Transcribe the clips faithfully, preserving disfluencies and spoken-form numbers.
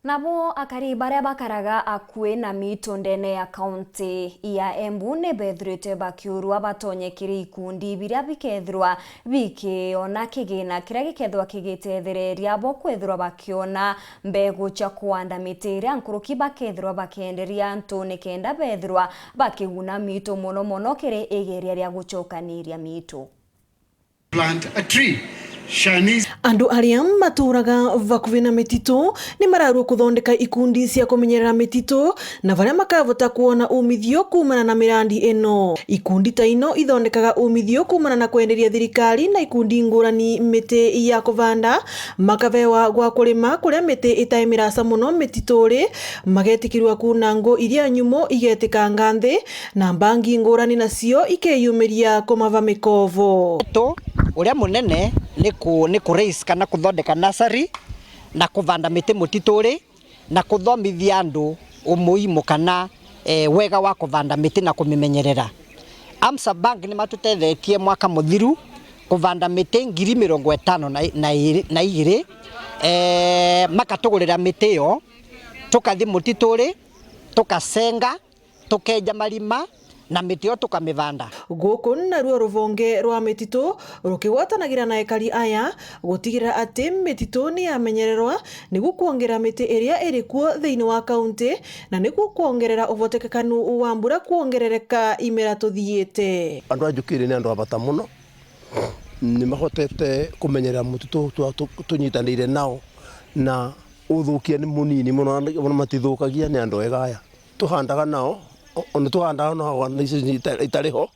Nabo akari baria bakaraga akui na miitu ndene ya kaunti ya Embu ni bethirite bakiurua batonye kiri ikundi biria bikethirwa bikiona kigina kiria gikethirwa kigitethereria bo kwethirwa bakiona mbegu cia kuanda miti iria nkuruki bakethirwa bakienderia antu nikenda bethirwa bakiguna miitu, mono mono kiri igeria ria gucokaniria miitu. Plant a tree. Shanice. Andu aria maturaga vakuvi na mititu ni mararua kuthondeka ikundi cia kumenyerera mititu na varia makavota kuona umithio kuumana na mirandi ino. Ikundi ta ino ithondekaga umithio kuumana na kwenderia thirikari na ikundi ngurani miti ya kuvanda, makavewa gwa kurima kuria miti itai mirasa mono mitituri, magetikirua kuuna ngu iria nyumu igetikanga nthi, na mbangi ngurani nacio ikeyumiria kumava mikovo. Tu uria munene ni ku, ni ku raise kana kuthondeka nursery na kuvanda miti mutituri na kuthomithia andu umuhimu kana, eh, wega wa kuvanda miti na kumimenyerera. Amsa Bank ni matutethetie mwaka muthiru kuvanda miti ngiri mirongo itano na, na iri, na igiri, eh, makatugurira miti iyo, tukathi mutituri, tukacenga, tukeja marima, na miti iyo tukamivanda. Guku naruo ruvonge rwa mititu rukigwatanagira na ekari aya gutigirira ati mititu ni yamenyererwa, niguo kwongera miti iria iri kuo thiini wa kaunti, na niguo kwongerera uvotekekanu wa mbura kwongerereka imera tuthiite. Andu a Njukiri ni andu a bata mono, ni mahotete kumenyerera mutitu twa tu-, tunyitanire nao, na uthukia ni munini mono, ona matithukagia, ni andu ega aya. Tuhandaga nao, o-, ona tuhandaga na organization ita-, itari ho,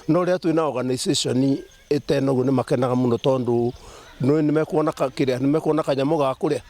no riria twina organization itenoguo ni makenaga mono, tondu ni, ni mekuona ka-, kiria, ni mekuona kanyamu ga kuria.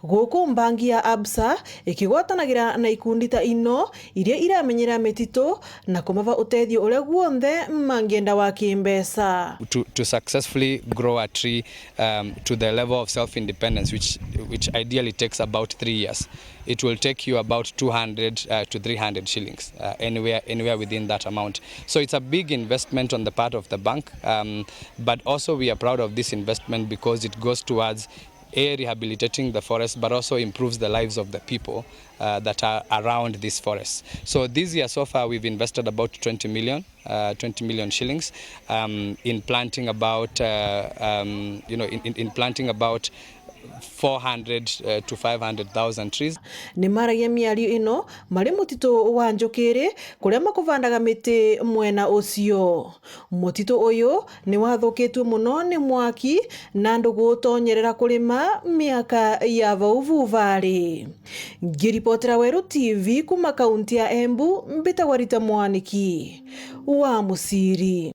Guku mbangi ya Absa ikigwatanagira na ikundi ta ino iria iramenyera mititu na kumava utethio uria guonthe mangienda wa kimbeca. To, to successfully grow a tree, um, to the level of self-independence, which, which ideally takes about three years, it will take you about two hundred, uh, to three hundred shillings, uh, anywhere, anywhere within that amount. So it's a big investment on the part of the bank, um, but also we are proud of this investment because it goes towards, A, rehabilitating the forest, but also improves the lives of the people, uh, that are around these forests. So this year so far we've invested about twenty million, uh, twenty million shillings, um, in planting about, uh, um, you know, in, in, in planting about four hundred, uh, to five hundred thousand trees. Ni maragia miario ino mari mutitu wa Njukiri, kuria makuvandaga miti mwena ucio. Mutitu uyu ni wathukitue mono ni mwaki na andu gutonyerera kurima miaka ya vau vuvari. Ngiripotera Weru T V kuma kaunti ya Embu, mbitagwa Rita Mwaniki wa Musiri.